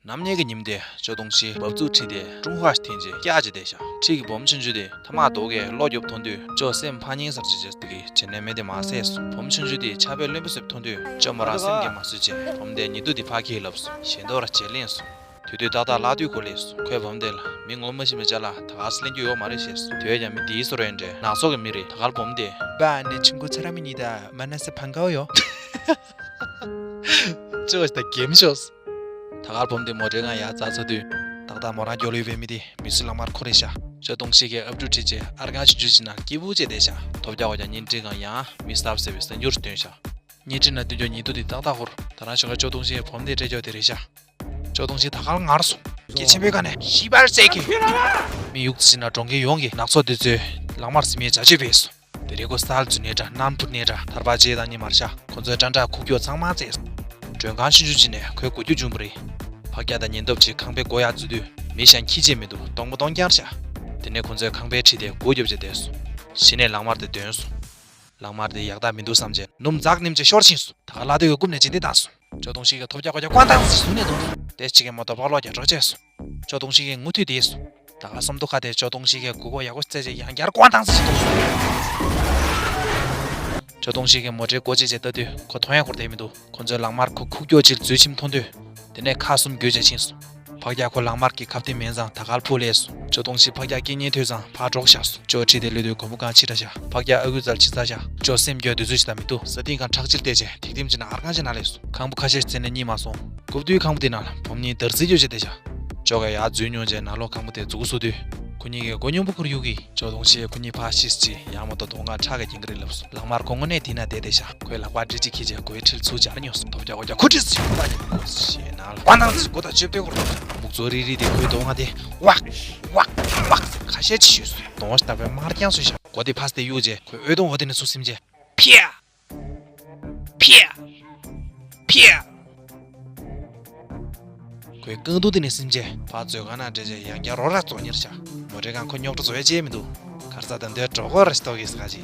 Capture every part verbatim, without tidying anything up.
ནམ་ཉེ་གི་ཉིན་དེ་ཅོ་ཏུང་ཞི་འབབ་ཚུགས་ཁྲིད་དེ་ཀྲུང་ཧྭ་ཞིག་འཐེན་རྗེས་སྐྱག་ཅིག་བསྡད་ཤག་ཁྲིད་ཀྱི་བུ་མོ་ཆུང་ཆུང་དེ་ཐ་མག་དོག་གིས་བློ་རྒྱོབ་མཐོང་དུས་ཅོ་སེམས་ཕམ་ཉེན་སར་བྱེད་ཅེས་དེ་གི་བྱེད་ནས་མེད་དེ་མ་ཟས་སོང་། བུ་མོ་ཆུང་ཆུང་དེ་ཆར་པས་རློན་པ་བཟོས་མཐོང་དུས་ཅོ་མོ་རང་སེམས་ཀྱིས་མ་བཟོད་ཅེས་བུ་མོ་དེ་ཉེ་དུ་དེ་ཕར་ཁྱེར་ལབ་སོང་། ཞེ་འདོད་ར་བྱེད་ལེན་སོང་། དེ་དུས་ཏག་ཏག་ལྷག་དུས་གོ་ལེ་སོང་། ཁོས་བུ་མོ་དེ་ལ་མི་ངོ་མ་ཤེས་པའི་ཅ་ལག་ད་ག་སེ་ལེན་རྒྱུ་ཡོད་མ་རེད་ཞེས་སོང་། དེ་བས་ཀྱང་མི་དེའི་བཟོ་འདྲ་ཡིན་འདྲ་ནག་ཚོགས་ཀྱི་མི་རེད། ད་ག་ལ་བུ་མོ་དེ། ཅོ་ཏུང་ཞི་ད་གེམ་ཤོས། ད་ག་ལ་བུ་མོ་དེ་མོ་ཊའི་སྒང་ཡར་འཛེགས་ཚར་དུས་ཏག་ཏག་མོ་རང་རྒྱབ་ལ་ཡོད་པའི་མི་དེ་མི་ཚེ་ལག་དམར་ཁོ་རེད་ཤག་ཅོ་ཏུང་ཞི་གིས་ཨབ་ཕྲུག་ཁྲིད་རྗེས་ཨར་ཁང་ཆུང་ཆུང་ཅིག་ནང་སྐྱིད་པོ་བྱས་བསྡད་ཤག་ཐོབ་རྒྱག་འོ་ཀྱང་བརྙན་འཕྲིན་སྒང་ཡང་མི་གསར་པ་ཟེར་བའི་གསར་འགྱུར་སྟོན་ཤག་བརྙན་འཕྲིན་ལ་སྟོན་རྒྱུ་ཉེ་དུ་དེ་ཏག་ཏག་ཧོར། ད་རང་ཞོགས་ཀས་ཅོ་ཏུང་ཞི་གི་བུ་མོ་དེ་སྤྲད་རྒྱུ་དེ་རེད་ཤག་ཅོ་ཏུང་ཞི་ད་ག་ལ་ངར་སོང་། སྐད་ཆེན་པོའི་སྒང་ནས་ཤི་བར་ཟེར་གི། མི་ཡུག་ཙི་ན་གྲོང་ཁྱེར་ཡོངས་ཀྱི་ནག་ཚོགས་དེ་ཚོས་ལག་དམར་ཟིན་མའི་བྱ་སྤྱོད་སྤེལ་སོང་། དེ་རིང་ཁོ་ས་ལ་འཛུལ་ནའི་འདྲ་གནམ་འཕུར་ནའི་འདྲ་ཐར་པ་བྱས་དང་ཉིན་མར་ཤག་ཁོ་ཚོས་འདྲ་འདྲ་ཁུག་ཀྱོག་ཚང་མ་བཙལ་སོང་། མགྲོན་ཁང་ཆུང་ཆུང་ཅིག་ནས་ཁོའི་གོ་རྒྱུ་བྱུང་བ་རེད། ཕག་སྐྱག་དང་ཉེན་རྟོག་པ་ཚོས་ཁང་པའི་སྒོ་ཡར་འཛུལ་དུས་མི་ཞིག་ཡང་ཁྱི་བྱས་མི་འདུག་སྟོང་པ་སྟོང་རྐྱང་ཤག་དེ་ནས་ཁོ་ཚོས་ཁང་པའི་ཁྲི་དེ་སྒོ་རྒྱབ་བྱས་བསྡད་སོང་། གཞི་ནས་ལག་དམར་དེ་འདོན་སོང་། ལག་དམར་དེ་ཡག་རྟགས་མི་འདུག་བསམ་བྱས་སྣུམ་འཛག་ནེམ་ཅིག་ཤོར་ཕྱིན་སོང་། ད་ག་ལ་དེ་གི་རྐུབ་ནས་རྗེས་འདེད་བཏང་སོང་། ཅོ་ཏུང་ཞི་གིས་ཐོབ་རྒྱག་གོ་རྒྱག་ཀོང་ཏང་ཟེར་ཟུག་ནས་བརྡུངས་སོང་། དེ་གཅིག་གིས་མ་གཏོགས་བག་ལོག་རྒྱག་གྲབས་བྱས་སོང་། ཅོ་ཏུང་ཞི་གི་ངུ་ཐུག་བསྡད་སོང་། ད་ག་སུམ་མདོ་ཁ་དེ་ཅོ་ཏུང་ཞི་གིས་མགོ་སྐོར་ཡག་པོ་བཙལ་རྗེས་ཡང་བསྐྱར་ཀོང་ཏང་ཟེར་ཞིག་བརྡུངས་སོང་། ཅོ་ཏུང་ཞི་གིས་མོ་ཊའི་སྒོ་ཕྱེ་རྗེས་ལྟ་དུས་ཁོ་མཐོང་ཡག་ཁོར་བསྡད་མི་འདུག་ཁོ་ཚོས་ལག་དམར་ཁོ་ཁུག་ཀྱོག་ཅིག་འཛུལ་ཕྱིན་མཐོང་དུས། དེ་ནས་ཁ་གསུམ་འགྱོད་བྱས་ཕྱིན་སོང་། ཕག་སྐྱག་ཁོ་ལག་དམར་གྱི་ཁ་གཏད་མེད་ཙང་ད་ག་ལ་འཕུར་སླེབས་སོང་། ཅོ་ཏུང་ཞི་ཕག་སྐྱག་སྐད་སྙན་ཐོས་ཙང་ཕར་འདྲོགས་བཞག་སོང་། ཅོ་ཁྲིད་དེ་སླེབས་དུས་གོང་བུ་སྒང་ཕྱི་དྲགས་ཤག་ཕག་སྐྱག་ཨ་ཁུའི་རྩར་ཕྱིན་ཚར་ཤག་ཅོ་སེམས་སྐྱོ་དུས་ཚོད་ཅིག་ད་མི་འདུག་ས་སྟེང་སྒང་ཁྲག་ཕྱིར་བལྟས་རྗེས་ཐིག་ཐིམ་ཅིག་ནང་ཨར་ཁང་ཅིག་ནང་སླེབས་སོང་། ཁང་བུ་ཁ་ཤས་ཤིག་བཙལ་ནས་རྙེད་མ་སོང་། རྐུབ་སྟོད་ཁང་བུ་དེ་ནང་ལ་བུ་མོ་གཉིས་འདར་སིག་རྒྱུག་བྱས་བསྡད་ཤག་ཅོ་གིས་ཡར་འཛུལ་མྱོང་རྗེས་ནང་ལོགས་ཁང་བུ་དེ་འཛུགས་སུ་བསྡུས། ཁོ་གཉིས་ཀྱིས་སྒོ་སྙོམས་པོ་ཁུར་གཡུག་གིས། ཅོ་ཏུང་ཞི་ཁོ་གཉིས་ཕར་ཤི་སོང་། ཅི་ཡང་མ་གཏོགས་གདོང་ཁ་ཁྲག་གིས་འགེངས་ཀྱི་རེད་ལབ་སོང་། ལག་དམར་ཁོ་དངོས་གནས་དེ་ན་བསྡད་བསྡད་ཤག་ཁོས་ལག་པ་སྦྲིད་ཅིག་འཁྱེར་རྗེས་སྒོའི་ཁྲིར་ཚུར་སྦྱར་མྱོང་སོང་། ཐོབ་རྒྱག་གོ་རྒྱག་ཁོ་ཁྲིད་ཟིག་ཁོ་ད་ཉིན་གོ་ཞེ་ན་ལ་ཀོང་ཏང་ཟེར་སྒོ་དང་ལྕེབ་ཏོའི་སྐོར་ལ་མུག་ཙོ་རིལ་རིལ་དེ་ཁོའི་གདོང་ཁ་དེ་ཝག་ཝག་ཝག་ཟེར་ཁ་ཤས་ཅིག་གཞུས་སོང་། གདོང་ཞིག་ད་བས་དམར་རྐྱང་བཟོས་ཤག་སྒོ་དེ་ཕར་ཟེར་གཡུགས་རྗེས་ཁོས་འོད་སྟོང་འོད་དེ་ནས་ཚུར་ཟིན་རྗེས། ཕིའ། ཕིའ། ཕིའ། ཁོས་རྐང་དུང་དེ་ནས་ཟིན་རྗེས་ཕར་མཛོད་ཁང་ནང་འདྲེད་རྗེས་ཡང་བསྐྱར་རོ་ར་བཙོག་གཉེར་བྱས། མོ་ཊའི་སྒང་ཁོ་རྙོག་དྲ་བཟོ་ཡ་ཅི་ཡང་མི་འདུག་གར་ས་དེ་འདྲའི་གྲོགས་པོ་རེ་ཞིག་ཐོག་གིས་ཟ་གི།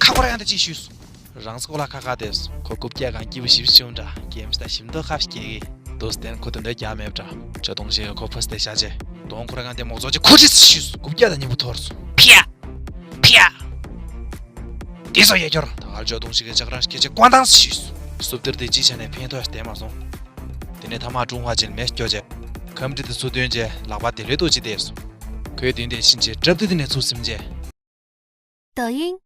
ཁ་སྐོར་ཡང་དེ་ཅིག་གཞུས་སོང་། རང་སྐོར་ལ་ཁ་ཁ་བསྡད་སོང་། ཁོ་རྐུབ་བཀྱག་སྒང་སྐྱིད་པོ་ཞེ་པོ་བྱུང་འདྲ། གེམ་ཤིག་དང་ཞིམ་མདོག་ཁ་ཤས་སྐྱེ་གི། འདུག་སེ་དེ་ནས་ཁོ་དེ་འདྲའི་རྒྱག་མེད་འདྲ། ཅོ་ཏུང་ཞི་གིས་ཁོ་ཕར་ཟེར་བཞག་རྗེས་གདོང་ཁོ་རང་སྒང་དེ་མུག་ཙོག་ཅིག་ཁུར་ཅིག་གཞུས་སོང་། རྐུབ་བཀྱག་དང་མཉམ་པོ་འཐོར་སོང་། ཕིའ། ཕིའ། འདི་ཚོ་ཡ་སྐྱོར། ད་ག་ལ་ཅོ་ཏུང་ཞི་གིས་ལྕགས་རང་སྐེ་ཆེ་ཀོང་ཏང་ཞིག་གཞུས་སོང་། སུབ་ཏིར་དེ་ཅིའི་ཆ་ནས་ཕན་ཐོགས་ཤིག་བསྟན་མ་སོང་། དེ་ནས་ཐ་མག་ཀྲུང་ཧྭ་ཅན་མེ་སྐྱོ་བྱས། ཁམས་འདྲི་དེ་ཚུར་འདོན་རྗེས་ལག་པ་དེ་ལས་ཏོག་ཅིག་བལྟས་སོང་། ཁོས་མདུན་དེ་ཕྱིན་རྗེས་ཀྲབ་ཏི་དེ་ནས་ཚུར་ཟིན་རྗེས། 抖音